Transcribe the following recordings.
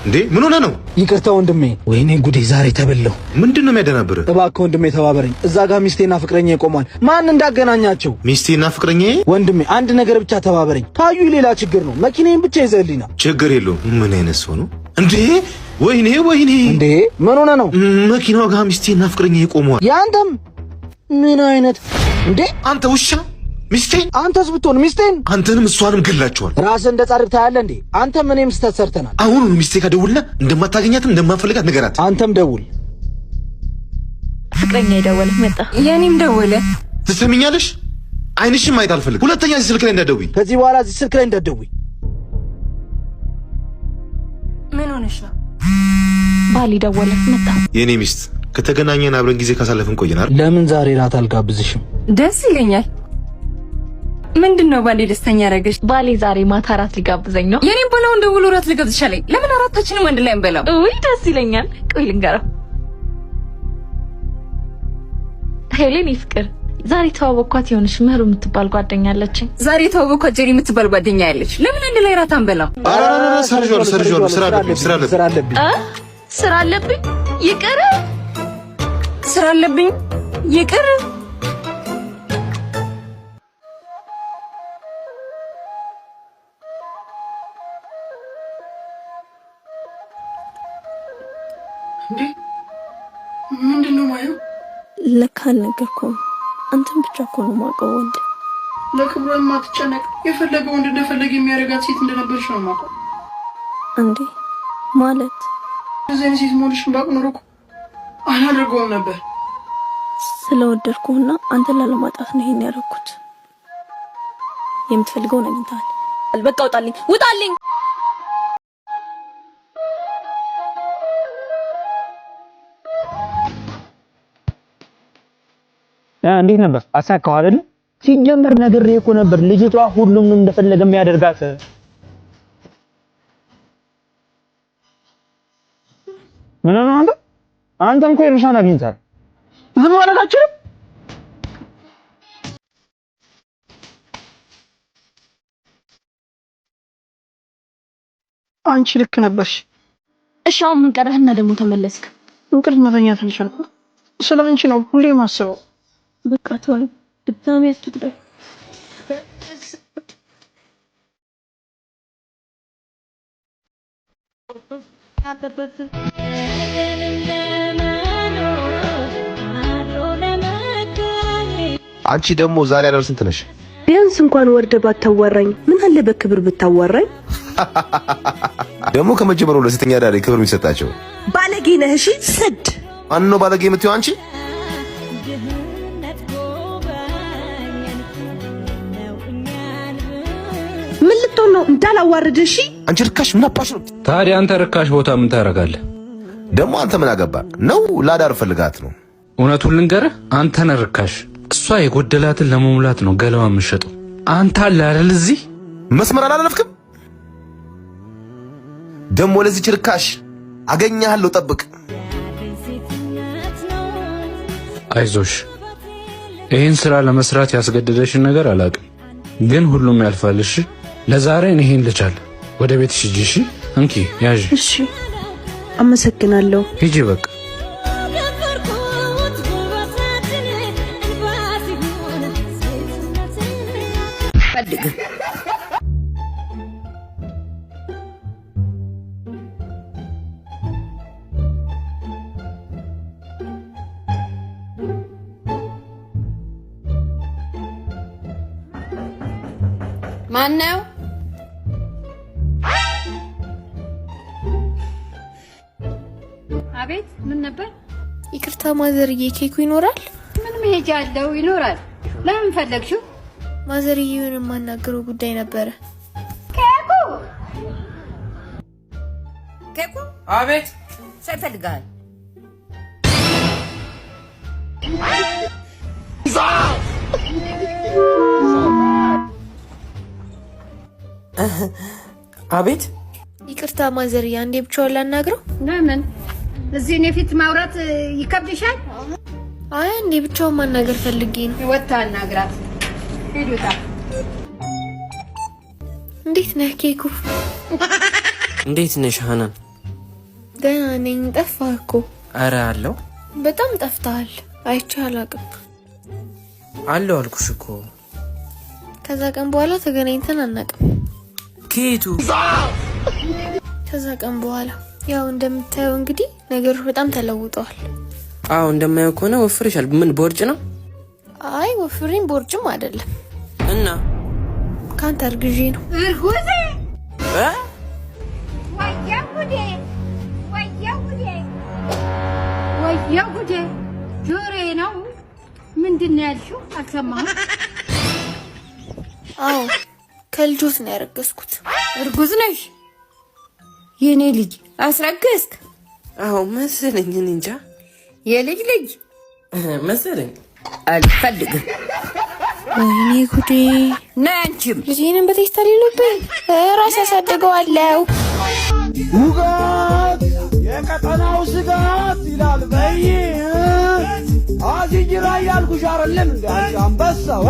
እንዴ ምን ሆነ ነው? ይቅርታ ወንድሜ። ወይኔ ጉዴ ዛሬ ተበላሁ። ምንድን ነው የሚያደናብርህ? እባክህ ወንድሜ ተባበረኝ። እዛ ጋር ሚስቴና ፍቅረኛ ቆሟል። ማን እንዳገናኛቸው? ሚስቴና ፍቅረኛ? ወንድሜ አንድ ነገር ብቻ ተባበረኝ። ካዩ ሌላ ችግር ነው። መኪናዬን ብቻ ይዘህልኝ ና። ችግር የለውም። ምን አይነት ሰው ነው እንዴ? ወይኔ ወይኔ! እንዴ ምን ሆነ ነው? መኪናው ጋር ሚስቴና ፍቅረኛ ቆመዋል። ያንተም ምን አይነት እንዴ! አንተ ውሻ! ሚስቴን! አንተስ ብትሆን ሚስቴን፣ አንተንም እሷንም ገላቸዋል። ራስህ እንደ ጻድቅ ታያለህ እንዴ? አንተም እኔም ስህተት ሰርተናል። አሁኑኑ ሚስቴ ጋር ደውልና እንደማታገኛትም እንደማፈልጋት ንገራት። አንተም ደውል። ፍቅረኛ የደወለ መጣ። የኔም ደወለ። ትሰሚኛለሽ? ዓይንሽን ማየት አልፈልግም። ሁለተኛ እዚህ ስልክ ላይ እንዳትደውይ። ከዚህ በኋላ እዚህ ስልክ ላይ እንዳትደውይ። ምን ሆነሽ ነው? ባል ደወለ መጣ። የኔ ሚስት ከተገናኘን አብረን ጊዜ ካሳለፍን ቆየናል። ለምን ዛሬ ራት አልጋብዝሽም? ደስ ይለኛል። ምንድን ነው ባሌ ደስተኛ ያደረገሽ? ባሌ ዛሬ ማታ እራት ሊጋብዘኝ ነው። የኔም ባላውን ደውሎ እራት ሊጋብዝሽ አለኝ። ለምን አራታችንም አንድ ላይ አንበላም? ውይ ደስ ይለኛል። ቆይ ልንገረው። Hello የኔ ፍቅር፣ ዛሬ ተዋወቅኳት የሆነች ምህሩ የምትባል ጓደኛ አለችኝ። ዛሬ ተዋወቅኳት ጀሪ የምትባል ጓደኛ ያለች። ለምን አንድ ላይ እራት አንበላም? ሰርዣለሁ፣ ሰርዣለሁ። ስራ አለብኝ፣ ስራ አለብኝ፣ ስራ አለብኝ፣ ስራ አለብኝ። ይቅር፣ ስራ አለብኝ። ይቅር። እንዴ ምንድን ነው ማየው? ለካ አልነገርኩም። አንተን ብቻ እኮ ነው የማውቀው ወንድ። ለክብሯ የማትጨነቅ የፈለገ ወንድ እንደፈለገ የሚያደርጋት ሴት እንደነበረች ነው የማውቀው። እንዴ ማለት እንደዚህ አይነት ሴት መሆንሽን ባውቅ ኖሮ እኮ አላደርገውም ነበር። ስለወደድኩህና አንተን ላለማጣት ነው ይሄን ያደረኩት። የምትፈልገውን አግኝተሃል። በቃ ውጣልኝ፣ ውጣልኝ። እንዴት ነበር አሳካው አይደል? ሲጀመር ነግሬህ እኮ ነበር። ልጅቷ ሁሉም እንደፈለገ የሚያደርጋት። ምን ነው አንተ? አንተም እኮ የእርሻን አግኝተሃል። ዝም ማለት አትችልም። አንቺ ልክ ነበርሽ። እሺ አሁን ምን ቀረህና ደግሞ ተመለስክ? እንቅልፍ መተኛት አልቻልኩም። ስለ አንቺ ነው ሁሌ የማስበው። በቃ ተወኝ፣ ድጋሚ አትጉዳኝ። አንቺ ደግሞ ዛሬ አዳር ስንት ነሽ? ቢያንስ እንኳን ወርደ ባታዋራኝ ምን አለ በክብር ብታዋራኝ። ደግሞ ከመጀመሪያው ለሴተኛ አዳሪ ክብር የሚሰጣቸው ባለጌ ነህ። እሺ ስድ ማን ነው ባለጌ የምትይው አንቺ? ምን ልትሆን ነው? እንዳላዋርድ። እሺ አንቺ ርካሽ ምን አባሽ ነው ታዲያ? አንተ ርካሽ ቦታ ምን ታደርጋለህ? ደግሞ አንተ ምን አገባ ነው? ላዳር ፈልጋት ነው። እውነቱን ልንገርህ፣ አንተ ነህ ርካሽ። እሷ የጎደላትን ለመሙላት ነው ገለዋ የምትሸጠው። አንተ አለ አይደል እዚህ መስመር አላለፍክም። ደግሞ ለዚች ርካሽ አገኛለሁ፣ ጠብቅ። አይዞሽ፣ ይህን ስራ ለመስራት ያስገደደሽን ነገር አላውቅም፣ ግን ሁሉም ያልፋል። እሺ ለዛሬ እኔ ይሄን ልቻል። ወደ ቤትሽ ሂጂ። እሺ እንኪ ያዥ። እሺ አመሰግናለሁ። ሂጂ በቃ። ማነው? አቤት። ምን ነበር? ይቅርታ ማዘርዬ፣ ኬኩ ይኖራል? ምን መሄጃ አለው? ይኖራል። ለምን ፈለግሽው? ማዘርዬ፣ የሆነ የማናገረው ጉዳይ ነበረ። ኬኩ ኬኩ። አቤት። ሰው ይፈልግሃል። አቤት። ይቅርታ ማዘርዬ፣ አንዴ ብቻውን ላናግረው። ለምን እዚህ እኔ ፊት ማውራት ይከብድሻል? አይ አንዴ ብቻውን ማናገር ፈልጌ ነው። ወጥታ አናግራት። ሂዱታ። እንዴት ነህ ኬኩ? እንዴት ነሽ ሀናን? ደህና ነኝ። ጠፋህ እኮ። አረ አለው። በጣም ጠፍተሃል። አይቼ አላውቅም። አለው አልኩሽ እኮ። ከዛ ቀን በኋላ ተገናኝተን አናውቅም። ከየቱ? ከዛ ቀን በኋላ ያው እንደምታየው እንግዲህ ነገሮች በጣም ተለውጠዋል። አዎ እንደማየው ከሆነ ወፍርሻል። ምን ቦርጭ ነው? አይ ወፍሬም ቦርጭም አይደለም። እና ከአንተ አርግዤ ነው። እርጉዝ? ወየው ጉዴ! ወየው ጉዴ! ወየው ጉዴ! ጆሮዬ ነው። ምንድን ነው ያልሽው? አልሰማሁም። አዎ ከልጆት ነው ያረገዝኩት። እርጉዝ ነሽ? የኔ ልጅ አስረገዝክ? አዎ መሰለኝ። እኔ እንጃ። የልጅ ልጅ መሰለኝ። አልፈልግም። ወይኔ ጉዴ! ነይ አንቺም። ልጄንም በቴስታ ሊሉብኝ ራስ ያሳድገዋለሁ። ውጋት የቀጠናው ስጋት ይላል። በይ አሲጅራ እያልኩሽ አይደለም እንደ አንቺ አንበሳው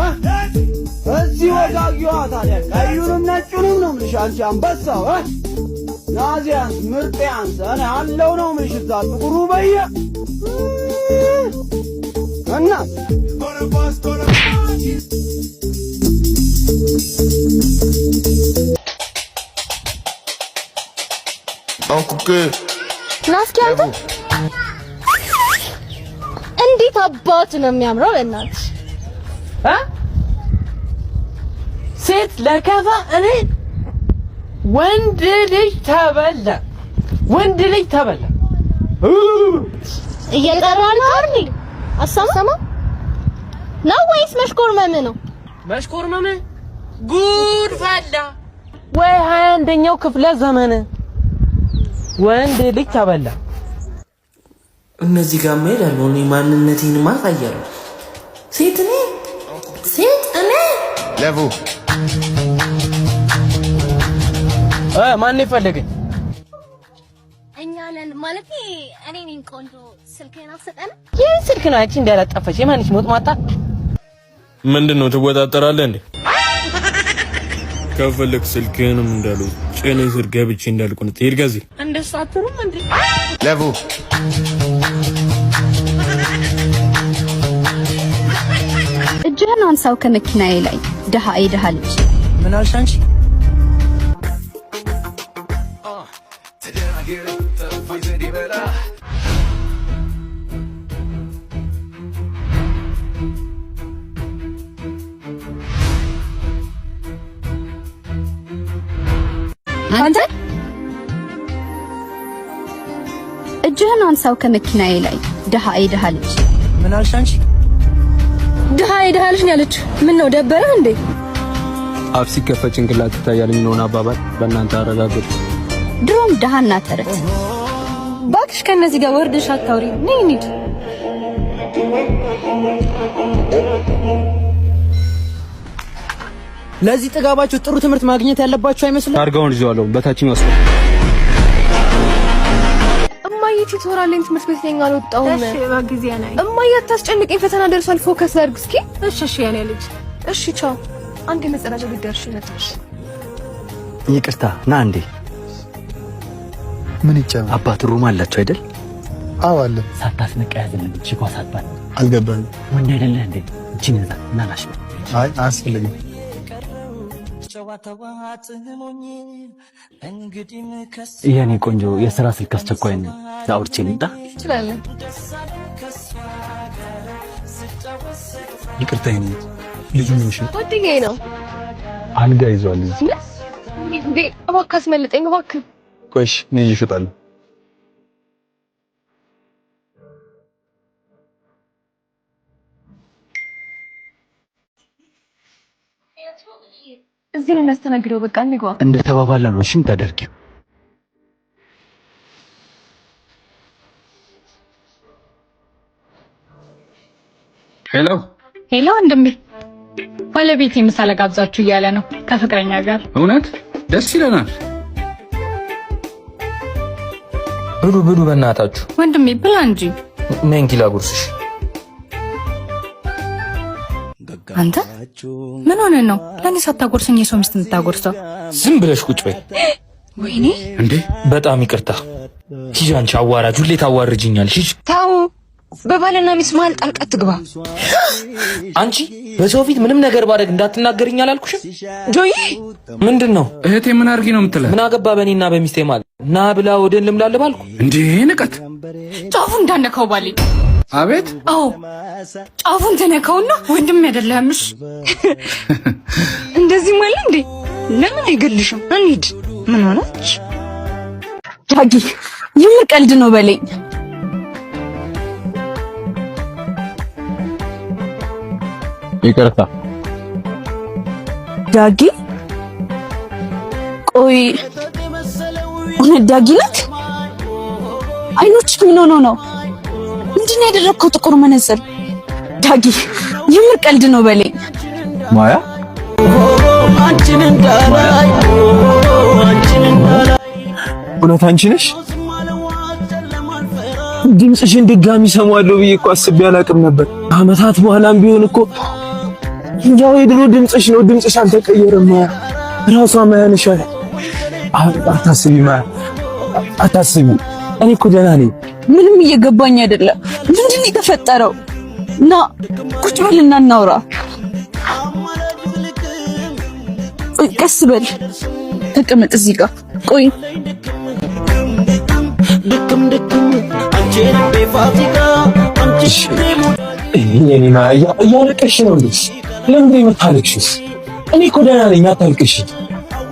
እዚህ ወጋጊዋ ታዲያ ቀዩንም ነጩንም ነው የምልሽ። አንቺ አንበሳው ናዚያንስ ምርጥ ያንስ እኔ አለው ነው የምልሽ። እዛ ጥቁሩ በየ እና ና እስኪ አንተ። እንዴት አባቱ ነው የሚያምረው! በእናትሽ ሴት ለከፋ እኔ ወንድ ልጅ ተበላ፣ ወንድ ልጅ ተበላ። እየጠራ ነው አይደል? አሰማ ነው ወይስ መሽኮርመም ነው? መሽኮርመም ጉድ ፈላ ወይ 21ኛው ክፍለ ዘመን ወንድ ልጅ ተበላ። እነዚህ ጋር እሄዳለሁ እኔ ማንነቴን ማሳያለሁ። ሴት እኔ ሴት እኔ ለቡ ማን ይፈልገኝ? እኛ ነን ማለት እኔ ነኝ። ቆንጆ ስልክህን አትሰጠንም? ይህ ስልክ ነው አንቺ እንዳላጠፈች የማንሽ ሞጥማጣ ምንድን ነው ትወጣጠራለህ እንዴ? ከፈለክ ስልክህንም እንዳሉ ጭኔ ስር ገብቼ እንዳልኩን ትሄድ ከዚህ እንደሱ አትሉም እንዴ? ለቡ እጅህን አንሳው ከመኪናዬ ላይ ድሃ የድሃ ልጅ። ምን አልሽ አንቺ? አንተ እጅህን አንሳው ከመኪናዬ ላይ ድሃ የድሃ ልጅ። ምን አልሽ አንቺ? ድሃ የድሃ ልጅ ነው ያለች። ምን ነው ደበረህ እንዴ? አፍ ሲከፈት ጭንቅላት ይታያል የሚለውን አባባል በእናንተ አረጋግጡ። ድሮም ድሃና ተረት። እባክሽ ከእነዚህ ጋር ወርደሽ አታውሪ። ነይ እንሂድ። ለዚህ ጥጋባችሁ ጥሩ ትምህርት ማግኘት ያለባችሁ አይመስልም? ታርጋውን ይዤዋለሁ በታችኛው አስፋልት። እማዬ tutorial ነኝ፣ ትምህርት ቤት ነኝ፣ አልወጣሁም። እሺ በጊዜ ነይ። እማዬ አታስጨንቀኝ፣ ፈተና ደርሷል፣ focus ላድርግ እስኪ። እሺ እሺ የኔ ልጅ እሺ ቻው። አንድ የመጸዳጃ ቤት ደርሼ መጣሽ። ይቅርታ ና እንዴ። ምን ይጨመር? አባት room አላቸው አይደል? አዎ አለ። ሳታስነቃ ያዝልን ቺኳ ሳትባል። አልገባኝም። ወንድ አይደለህ እንዴ? እጅን ያዛ እና ላሽ። አይ አያስፈልግም። የኔ ቆንጆ የስራ ስልክ አስቸኳይ ነው። አውርቼ ልምጣ። ትችላለህ። ይቅርታ የኔ ልጁ ምን እሺ፣ ጓደኛዬ ነው። አልጋ ይዟል እዚህ። እንዴ እባክህ አስመልጠኝ እባክህ። ቆይ እሺ፣ እኔ ይዤሽ እወጣለሁ። እዚህ ነው የሚያስተናግደው። በቃ እንግባ። እንደ ተባባለ ነው እሺ የምታደርጊው። ሄሎ ሄሎ ወንድሜ፣ ባለቤቴ ምሳ ልጋብዛችሁ እያለ ነው ከፍቅረኛ ጋር። እውነት ደስ ይለናል። ብሉ ብሉ፣ በእናታችሁ ወንድሜ ብላ እንጂ። ነይ እንኪ ላጉርስሽ። አንተ ምን ሆነ ነው ለእኔ ሳታጎርሰኝ የሰው ሚስት የምታጎርሰው? ዝም ብለሽ ቁጭ በይ። ወይኔ እንዴ በጣም ይቅርታ። ሂጂ አንቺ አዋራጅ፣ ሁሌ ታዋርጅኛለሽ። ሂጂ። ታው በባልና ሚስት መሀል ጣልቃ ትግባ። አንቺ በሰው ፊት ምንም ነገር ባደርግ እንዳትናገርኝ አላልኩሽም? ጆይ ምንድን ነው እህቴ? ምን አድርጊ ነው የምትለው? ምን አገባ በእኔና በሚስቴ መሀል? ና ብላ ወደን ልምላልብ አልኩ እንዴ? ንቀት! ጫፉ እንዳነካው ባሌ። አቤት! አዎ ጫፉን ተነካውና ወንድም አይደለህም። እሺ እንደዚህ ማለት እንዴ? ለምን አይገልሽም? እንሂድ። ምን ሆነች? ዳጊ የምር ቀልድ ነው በለኝ። ይቅርታ ዳጊ። ቆይ እውነት ዳጊ ነህ? አይኖች ምን ሆነው ነው? ምንድን ነው ያደረግከው? ጥቁር መነጽር። ዳጊ የምር ቀልድ ነው በለኝ። ማያ እውነት አንቺ ነሽ? ድምፅሽን ድጋሚ ሰማለሁ ብዬ እኮ አስቤ አላውቅም ነበር። አመታት በኋላም ቢሆን እኮ ያው የድሮ ድምፅሽ ነው። ድምፅሽ አልተቀየረም። ማያ ራሷ ማያ ነሽ። አታስቢ ማያ፣ አታስቢ። እኔ እኮ ደህና ነኝ። ምንም እየገባኝ አይደለም። ምንድን ነው የተፈጠረው? ና ቁጭ በልና እናውራ። ቆይ ቀስ በል ተቀመጥ እዚህ ጋር ቆይ። የኔ ማያ እያለቀሽ ነው እንዴ? ለምንድን ነው የምታለቅሺው? እኔ እኮ ደህና ነኝ። አታልቅሽ።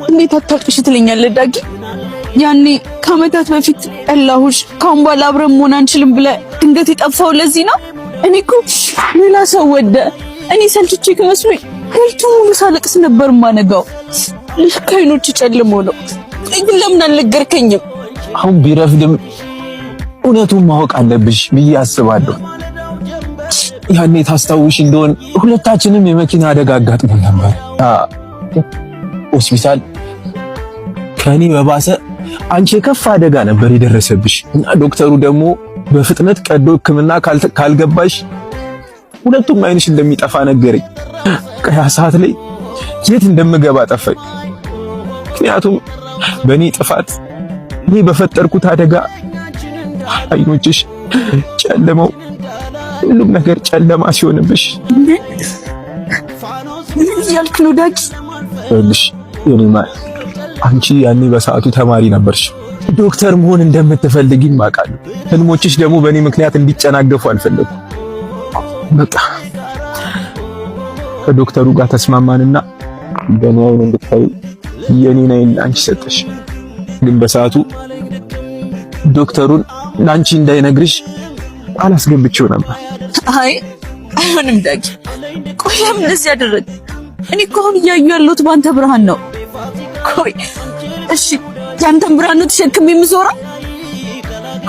እንዴት አታልቅሽ ትለኛለህ ዳጊ? ያኔ ከአመታት በፊት ጠላሁሽ፣ ከአሁን በኋላ አብረን መሆን አንችልም ብለህ ድንገት የጠፋው ለዚህ ነው? እኔ እኮ ሌላ ሰው ወደ እኔ ሰልችቼ ከመስሎኝ ሌሊቱን ሙሉ ሳለቅስ ነበር ማነጋው። ልክ አይኖች ጨልሞ ነው። ግን ለምን አልነገርከኝም? አሁን ቢረፍድም እውነቱን ማወቅ አለብሽ ብዬ አስባለሁ። ያኔ ታስታውሽ እንደሆን ሁለታችንም የመኪና አደጋ አጋጥሞን ነበር። ሆስፒታል ከኔ በባሰ አንቺ የከፋ አደጋ ነበር የደረሰብሽ እና ዶክተሩ ደግሞ በፍጥነት ቀዶ ሕክምና ካልገባሽ ሁለቱም አይንሽ እንደሚጠፋ ነገረኝ። ያ ሰዓት ላይ የት እንደምገባ ጠፋኝ። ምክንያቱም በእኔ ጥፋት እኔ በፈጠርኩት አደጋ አይኖችሽ ጨልመው ሁሉም ነገር ጨለማ ሲሆንብሽ። ምን እያልክ ነው ዳጊ? ይኸውልሽ የኔ ማር አንቺ ያኔ በሰዓቱ ተማሪ ነበርሽ። ዶክተር መሆን እንደምትፈልጊም አውቃለሁ። ህልሞችሽ ደግሞ በእኔ ምክንያት እንዲጨናገፉ አልፈለኩም። በቃ ከዶክተሩ ጋር ተስማማንና በእኔ አይን እንድታይ የኔን አይን አንቺ ሰጠሽ። ግን በሰዓቱ ዶክተሩን ለአንቺ እንዳይነግርሽ አላስገብቼው ነበር። አይ አይሆንም ዳጊ። ቆይ ለምን እንደዚህ ያደረግ? እኔ እኮ አሁን እያዩ ያለሁት በአንተ ብርሃን ነው። ቆይ እሺ፣ ያንተን ብርሃን ነው ተሸክሜ የምዞረው?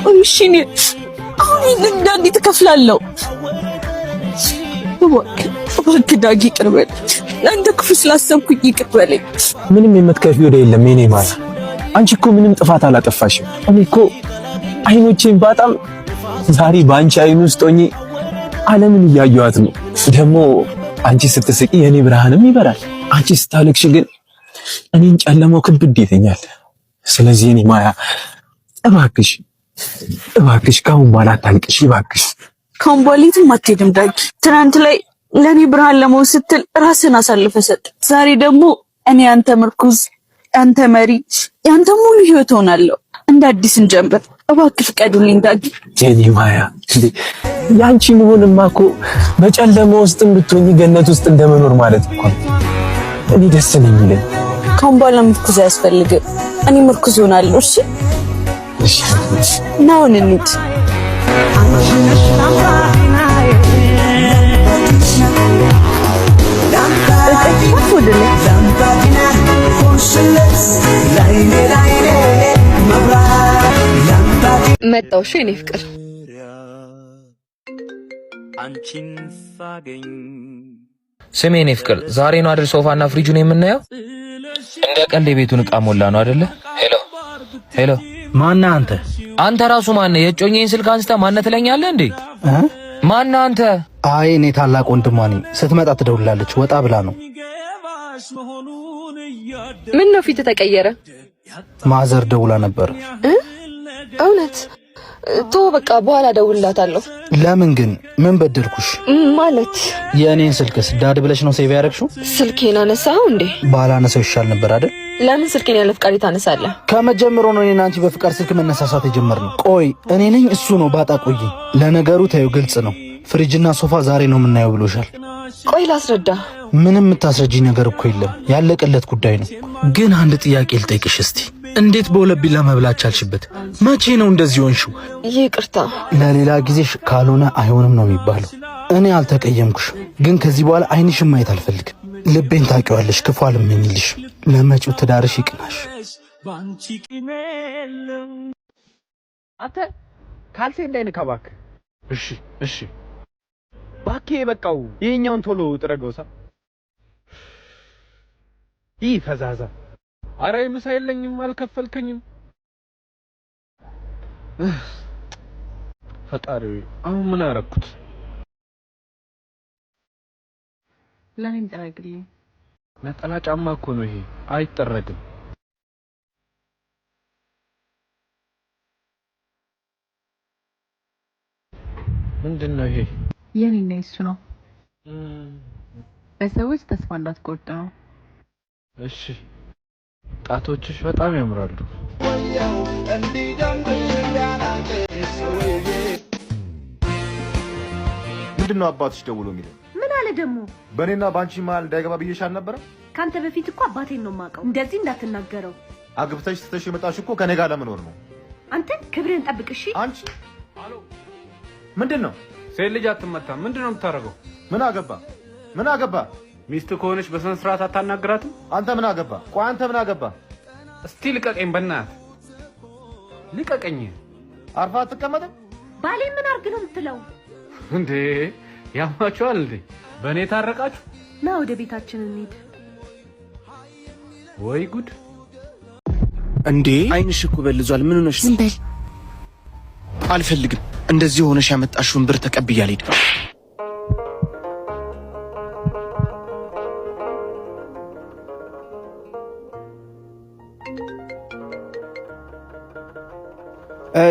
ቆይ እሺ፣ እኔ አሁን ይህንን ዕዳ እንዴት እከፍላለሁ? እባክህ እባክህ ዳጊ ይቅር በለኝ። ለአንተ ክፉ ስላሰብኩኝ ይቅር በለኝ። ምንም የምትከፍይው ዕዳ የለም የኔ ማር። አንቺ እኮ ምንም ጥፋት አላጠፋሽም። እኔ እኮ አይኖቼን ባጣም ዛሬ በአንቺ አይን ውስጥ ሆኜ ዓለምን እያየኋት ነው። ደግሞ አንቺ ስትስቂ የኔ ብርሃንም ይበራል። አንቺ ስታለቅሽ ግን እኔን ጨለማው ክብድ ይተኛል። ስለዚህ የኔ ማያ እባክሽ እባክሽ ከአሁን በኋላ አታልቅሽ እባክሽ። ከአሁን በኋላ የትም አትሄድም ዳጊ። ትናንት ላይ ለእኔ ብርሃን ለመሆን ስትል ራስን አሳልፈህ ሰጥ። ዛሬ ደግሞ እኔ ያንተ ምርኩዝ፣ ያንተ መሪ፣ ያንተ ሙሉ ህይወት ሆናለሁ። እንደ አዲስ እንጀምር እባክህ ፍቀዱልኝ ዳጊ። የኔ ማያ እንዴ ያንቺ መሆንማ እኮ በጨለማ ውስጥም ብትሆኚ ገነት ውስጥ እንደመኖር ማለት እኮ ነው። እኔ ደስ ነው የሚለኝ። ከአሁን በኋላ ምርኩዝ አያስፈልግም። እኔ ምርኩዝ ሆናለሁ። እሺ እሺ፣ ና አሁን እንሂድ። ወደ ላይ መጣው። እሺ የኔ ፍቅር ስሜ የኔ ፍቅር፣ ዛሬ ነው አይደል ሶፋና ፍሪጁን የምናየው? እንደ ቀልድ የቤቱን እቃ ሞላ ነው አይደለ? Hello hello፣ ማነህ አንተ? አንተ ራሱ ማነህ? የእጮኛዬን ስልክ አንስተህ ማነህ ትለኛለህ እንዴ? ማነህ አንተ? አይ እኔ ታላቅ ወንድሟ ነኝ። ስትመጣ ትደውላለች። ወጣ ብላ ነው። ምን ነው ፊት ተቀየረ? ማዘር ደውላ ነበር። እውነት ቶ በቃ በኋላ እደውልላታለሁ። ለምን ግን ምን በደልኩሽ? ማለት የእኔን ስልክስ dad ብለሽ ነው save ያደረግሽው? ስልኬን አነሳኸው እንዴ? ባላነሳው ይሻል ነበር አይደል? ለምን ስልኬን ያለ ፍቃድ ታነሳለህ? ከመጀመሩ ነው እኔና አንቺ በፍቃድ ስልክ መነሳሳት የጀመርነው። ቆይ እኔ ነኝ እሱ ነው ባጣ። ቆይ ለነገሩ ተይው፣ ግልጽ ነው። ፍሪጅና ሶፋ ዛሬ ነው የምናየው ብሎሻል። ቆይ ላስረዳ። ምንም የምታስረጂኝ ነገር እኮ የለም፣ ያለቀለት ጉዳይ ነው። ግን አንድ ጥያቄ ልጠይቅሽ እስቲ። እንዴት በሁለት ቢላ መብላት ቻልሽበት? መቼ ነው እንደዚህ ሆንሽው? ይቅርታ። ለሌላ ጊዜሽ ካልሆነ አይሆንም ነው የሚባለው። እኔ አልተቀየምኩሽ፣ ግን ከዚህ በኋላ ዓይንሽን ማየት አልፈልግም። ልቤን ታውቂዋለሽ፣ ክፉ አልመኝልሽ። ለመጪው ትዳርሽ ይቅናሽ። አንተ ካልሴ እንዳይነካ እባክህ። እሺ እሺ፣ እባክህ በቃው። ይሄኛውን ቶሎ ጥረገው። ሳ ይህ ፈዛዛ። አረ ምሳ የለኝም፣ አልከፈልከኝም። ፈጣሪ አሁን ምን አረኩት? ለእኔም ጥረግልኝ። ነጠላ ጫማ እኮ ነው ይሄ፣ አይጠረግም። ምንድን ነው ይሄ? የኔና የሱ ነው። በሰዎች ተስፋ እንዳትቆርጥ ነው። እሺ፣ ጣቶችሽ በጣም ያምራሉ። ምንድን ነው አባትሽ ደውሎ የሚለኝ? ምን አለ ደግሞ? በእኔና በአንቺ መሀል እንዳይገባ ብዬሽ አልነበረም? ከአንተ በፊት እኮ አባቴን ነው የማውቀው። እንደዚህ እንዳትናገረው። አግብተሽ ትተሽ የመጣሽ እኮ ከኔ ጋር ለመኖር ነው። አንተ ክብርህን ጠብቅ እሺ። አንቺ ምንድን ነው? ሴት ልጅ አትመታም። ምንድን ነው የምታደርገው? ምን አገባ? ምን አገባ? ሚስት ከሆነች በስነ ስርዓት አታናግራትም? አንተ ምን አገባ? ቆይ አንተ ምን አገባ? እስቲ ልቀቀኝ፣ በእናትህ ልቀቀኝ። አርፋ አትቀመጥም? ባሌ ምን አርግ ነው የምትለው? እንዴ ያማችኋል እንዴ? በእኔ ታረቃችሁ? ና ወደ ቤታችን እንሂድ። ወይ ጉድ! እንዴ ዓይንሽ እኮ በልዟል። ምን ሆነሽ? ዝም በል። አልፈልግም። እንደዚህ ሆነሽ ያመጣሽውን ብር ተቀብዬ አልሄድም።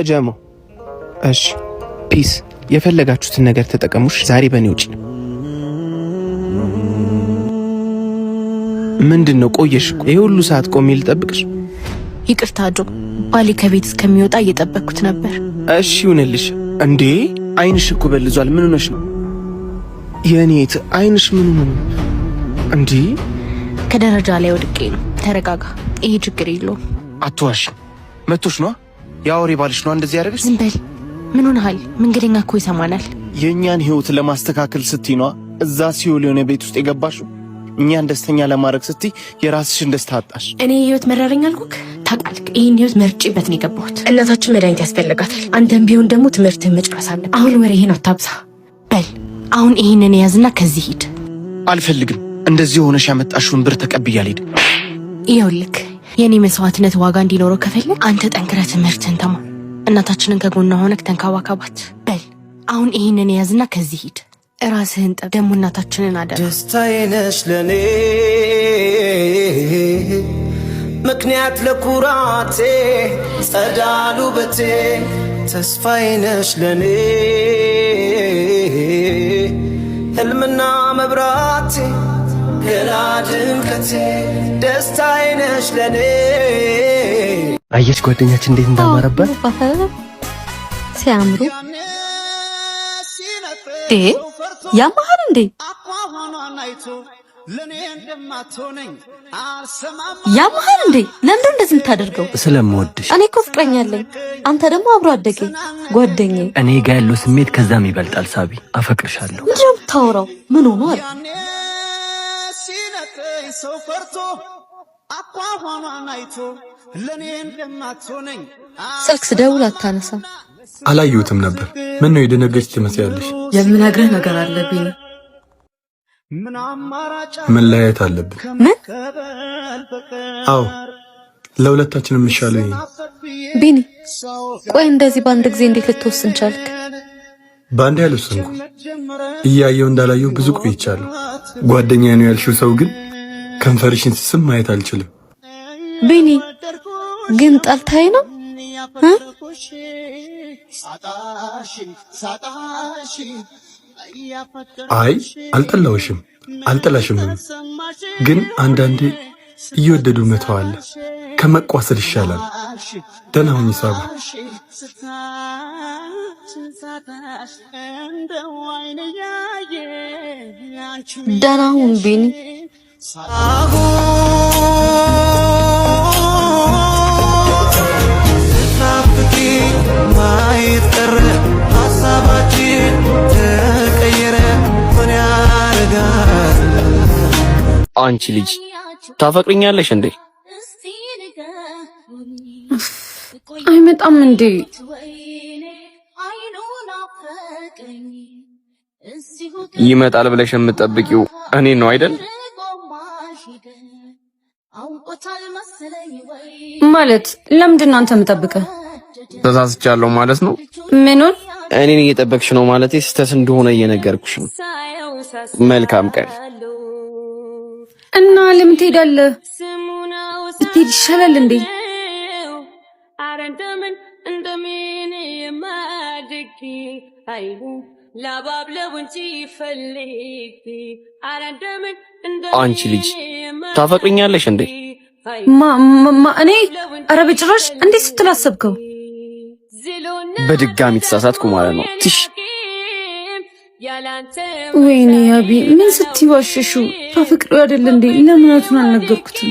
ጀሞ እሺ፣ peace። የፈለጋችሁትን ነገር ተጠቀሙሽ። ዛሬ በእኔ ውጪ ነው። ምንድን ነው ቆየሽ እኮ? ይሄ ሁሉ ሰዓት ቆሜ ልጠብቅሽ? ይቅርታ ጆ፣ ባሌ ከቤት እስከሚወጣ እየጠበቅኩት ነበር። እሺ ይሁንልሽ። እንዴ ዓይንሽ እኮ በልዟል። ምን ሆነሽ ነው የኔት? ዓይንሽ ምን ሆኖ ነው እንዴ? ከደረጃ ላይ ወድቄ ነው። ተረጋጋ፣ ይሄ ችግር የለውም። አትዋሽ። መቶሽ ነዋ። የአውሬ ባልሽ ነዋ እንደዚህ ያደረገሽ። ዝም በል። ምን ሆነሃል? መንገደኛ እኮ ይሰማናል። የእኛን ህይወት ለማስተካከል ስትይ ነዋ እዛ ሲኦል የሆነ ቤት ውስጥ የገባሽው። እኛን ደስተኛ ለማድረግ ስትይ የራስሽን ደስታ አጣሽ። እኔ ህይወት መረረኝ አልኩክ ታውቃለህ። ይህን ህይወት መርጬበት ነው የገባሁት። እናታችን መድኃኒት ያስፈልጋታል። አንተም ቢሆን ደግሞ ትምህርትህን መጨረስ አለብህ። አሁን ወሬህን አታብዛ። በል አሁን ይህንን ያዝና ከዚህ ሂድ። አልፈልግም። እንደዚህ ሆነሽ ያመጣሽውን ብር ተቀብዬ አልሄድም። ይኸውልህ የእኔ መስዋዕትነት ዋጋ እንዲኖረው ከፈለግ አንተ ጠንክረህ ትምህርትህን ተማር። እናታችንን ከጎኗ ሆነክ ተንከባከባት። በል አሁን ይህንን ያዝና ከዚህ ሂድ። ራስህን ጠብ። ደግሞ እናታችንን አደራ። ደስታዬ ነሽ ለኔ ምክንያት ለኩራቴ ጸዳሉ በቴ ተስፋዬ ነሽ ለኔ ሕልምና መብራቴ ገላ ድምቀቴ ደስታዬ ነሽ ለኔ። አየሽ ጓደኛችን እንዴት እንዳማረባት ሲያምሩ ያማሃል እንዴ? ያማሃል እንዴ? ለምንድን እንደዚህ የምታደርገው? ስለምወድሽ። እኔ እኮ ፍቅረኛ አለኝ። አንተ ደግሞ አብሮ አደጌ ጓደኛዬ። እኔ ጋር ያለው ስሜት ከዛም ይበልጣል። ሳቢ፣ አፈቅርሻለሁ። ምንድን ነው የምታወራው? ምን ሆኗል? ስልክ ስደውል አታነሳም። አላየሁትም ነበር። ምን ነው የደነገጥሽ ትመስያለሽ? የምነግርህ ነገር አለብኝ። መለያየት አለብን። ምን? አዎ ለሁለታችንም የሚሻለው ይሄ ነው። ቢኒ፣ ቆይ እንደዚህ በአንድ ጊዜ እንዴት ልትወስን ቻልክ? በአንዴ አልወሰንኩም። እያየው እንዳላየው ብዙ ቆይቻለሁ። ጓደኛ ነው ያልሽው ሰው ግን ከንፈርሽን ስስም ማየት አልችልም። ቢኒ ግን ጠልታኝ ነው? አይ አልጠላሁሽም፣ አልጠላሽምም። ግን አንዳንዴ እየወደዱ መተው አለ፣ ከመቋሰል ይሻላል። ደህና ሁኚ ሳባ። ደህና ሁን ቢኒ። ማየት ቀረ ሀሳባችን ተቀየረ። ምን ያረጋል? አንቺ ልጅ ታፈቅሪኛለሽ እንዴ? አይመጣም እንዴ? ይመጣል ብለሽ የምትጠብቂው እኔን ነው አይደል? ማለት ለምንድን ነው አንተ የምጠብቀህ? ተሳስቻለሁ ማለት ነው። ምኑን? እኔን እየጠበቅሽ ነው ማለት ስህተት እንደሆነ እየነገርኩሽ ነው። መልካም ቀን። እና ለምን ትሄዳለህ? ብትሄድ ይሻላል እንዴ? አንቺ ልጅ ታፈቅሪኛለሽ እንዴ? ማ ማ እኔ? ኧረ በጭራሽ! እንዴት ስትል አሰብከው? በድጋሚ ተሳሳትኩ ማለት ነው። ትሽ ወይኔ ያቢ ምን ስትይ ዋሸሽው? ታፈቅሪው አይደል እንዴ? ለምን እውነቱን አልነገርኩትም?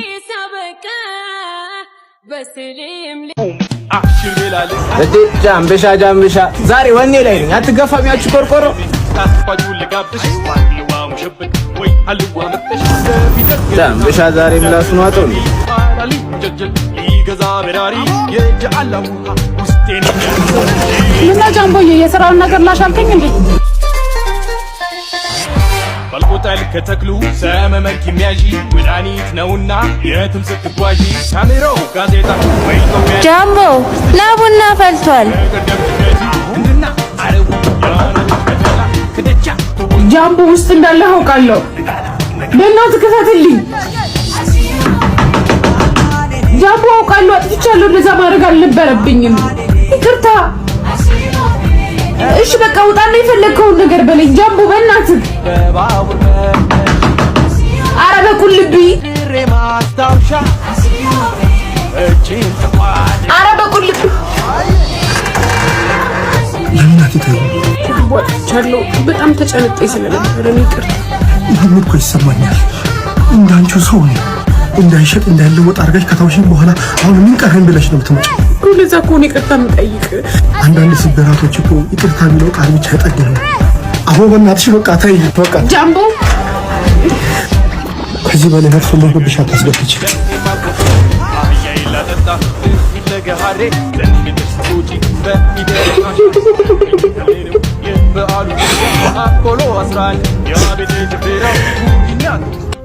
እንዴ ጃምብሻ ጃምብሻ፣ ዛሬ ወኔ ላይ ነኝ። አትገፋም ያችሁ ቆርቆሮ። ጃምብሻ ዛሬ ምላሱን ዋጠው ነው። ምነው ጃምቦዬ የስራውን ነገር ላሻልከኝ እንዴ? ባልቆጠል ከተክሉ ሰመመን የሚያዢ መድኃኒት ነውና የትም ስትጓዢ ካሜራው ጋዜጣ ጃምቦ ና ቡና ፈልቷል። ጃምቦ ውስጥ እንዳለ አውቃለሁ። በእናትህ ክፈትልኝ። ጃምቦ አውቃለሁ፣ አጥፍቻለሁ። እንደዛ ማድረግ አልነበረብኝም። ይቅርታ። እሺ በቃ ውጣና የፈለግከውን ነገር በለኝ። ጃምቦ በእናትህ ኧረ በቁልቢ ኧረ በቁልቢ ለምን አትተይኝ? አጥፍቻለሁ። በጣም ተጨንቄ ስለነበረ ነው። ይቅርታ። ይህን እኮ ይሰማኛል። እንዳንቺው ሰው ነኝ። እንዳይሸጥ እንዳይለወጥ አድርገሽ ከተውሽኝ በኋላ አሁን ምን ቀረኝ ብለሽ ነው የምትመጪው? እኮ ለዛ እኮ ነው ይቅርታ የምጠይቅ። አንዳንድ ስብራቶች እኮ ይቅርታ የሚለው ቃል ብቻ አይጠግንም። አሁን በእናትሽ በቃ ተይ፣ በቃ ጃምቦ ከዚህ በላይ መጥፎ እንዳይሆንብሽ አታስገድጂ።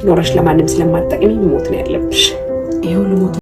ኖረሽ ለማንም ስለማትጠቅሚ ሞት ነው ያለብሽ። ይኸው ልሞት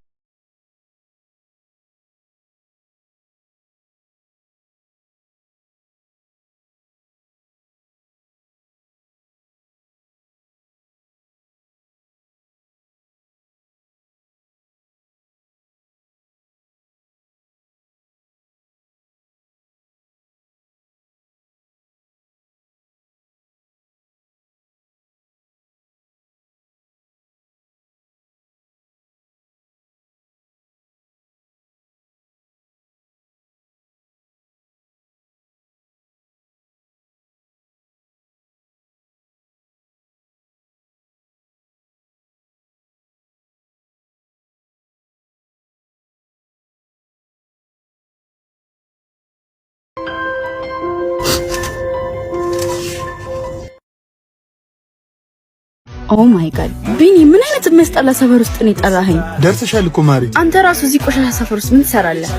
Oh my God ቢኒ፣ ምን አይነት የሚያስጠላ ሰፈር ውስጥ ነው የጠራኸኝ? ደርሰሻል እኮ ማሪ። አንተ ራሱ እዚህ ቆሻሻ ሰፈር ውስጥ ምን ትሰራለህ?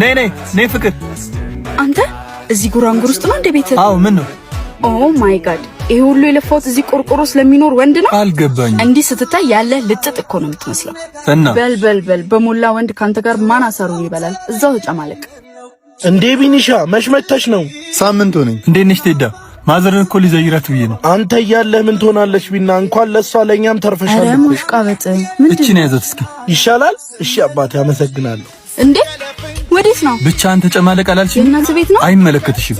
ነይ ነይ ነይ ፍቅር። አንተ እዚህ ጉራንጉር ውስጥ ነው እንደ ቤት? አዎ። ምን ነው? Oh my God፣ ይሄ ሁሉ የለፋሁት እዚህ ቆርቆሮ ስለሚኖር ወንድ ነው? አልገባኝም። እንዲህ ስትታይ ያለህ ልጥጥ እኮ ነው የምትመስለው። እና በል በል በል፣ በሞላ ወንድ ካንተ ጋር ማን አሳሩን ይበላል? እዛው ተጨማለቅ። እንዴ ቢኒሻ መች መተሽ ነው? ሳምንት ሆነኝ። እንዴት ነሽ ቴዳ? ማዘርን እኮ ሊዘይራት ብዬ ነው። አንተ እያለህ ምን ትሆናለች? ቢና እንኳን ለእሷ ለእኛም ተርፈሻል። ኧረ ማሽቃበጥ ምንድን እቺን ያዘት እስኪ። ይሻላል። እሺ አባቴ አመሰግናለሁ። እንዴ ወዴት ነው? ብቻ አንተ ጨማለቅ አላልሽም? የእናትህ ቤት ነው? አይመለከትሽም።